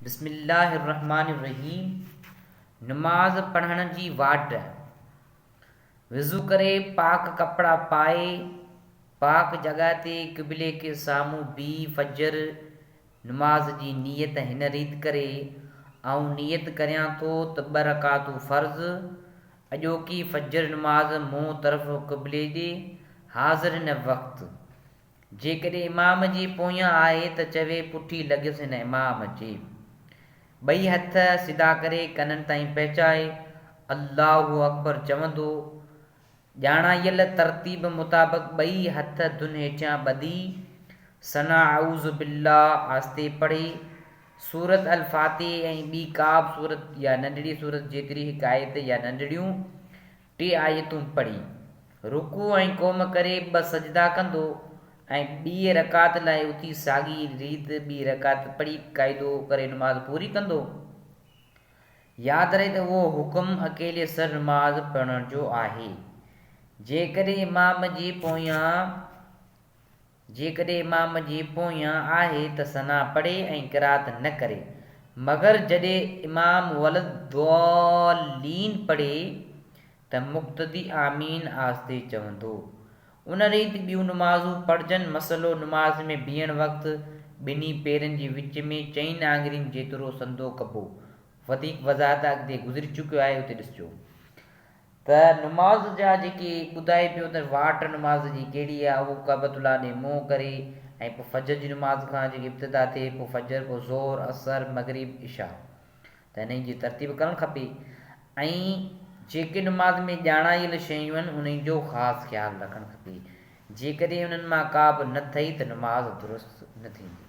بسم الله الرحمٰن الرحيم نماز پڙهڻ جي واٽ، وضو ڪري پاڪ ڪپڙا پائي پاڪ جڳهه تي قبلي کي سامهون بيهي فجر نماز جي نيت هن ريت ڪري، آئون نيت ڪريان ٿو ته ٻه رڪعتون فرض اڄوڪي فجر نماز منهن طرف قبلي ڏي حاضر هن وقت جيڪڏهن امام جي پويان آهي ته چوي پٺي لڳيس هن امام جي. ٻئي هٿ سڌا ڪري ڪنن تائين پهچائي الله اڪبر چوندو. ڄاڻايل ترتيب مطابق ٻئي هٿ دن هيٺيان ٻڌي ثنا اعوذ بالله آهستي پڙهي سورة الفاتح ۽ ٻي ڪابه سورت يا ننڍڙي سورت جيتري هڪ آيت يا ننڍڙيون ٽي آيتون پڙهي، رڪوع ۽ قوم ڪري ٻه سجدا ڪندو ۽ ٻيء رڪعت لاء اٿي ساڳي ريت ٻي رڪعت پڙهي قاعدو ڪري نماز پوري ڪندو. ياد رهي ته اهو حڪم اڪيلي سر نماز پڙهڻ جو آهي. جيڪڏهن امام جي پويان. جيڪڏهن امام جي پويان آهي ته ثنا پڙهي ۽ قرات نه ڪري، مگر جڏهن امام ولا الضالين پڙهي ته مقتدي آمين آهستي چوندو. ان ريت ٻيون نمازون پڙهجن. مسئلو، نماز ۾ بيهڻ وقت ٻنهي پيرن جي وچ ۾ چئن آڱرين جيترو سندو ڪبو. وڌيڪ وضاحت اڳتي گذري چڪيو آهي اتي ڏسجو. ته نماز جا جيڪي ٻڌائي پيو ته واٽ نماز جي ڪهڙي آهي اهو ڪعبة الله ڏي منهن ڪري ۽ پوء فجر جي نماز کان جيڪي ابتدا ٿئي پوء فجر پوء ظهر عصر مغرب عشاء ته انهي جي ترتيب ڪرڻ کپي ۽ جيڪي نماز ۾ ڄاڻايل شيون آهن انهي جو خاص خيال رکڻ کپي جيڪڏهن انهن مان ڪا به نه ٿئي ته نماز درست نه ٿيندي.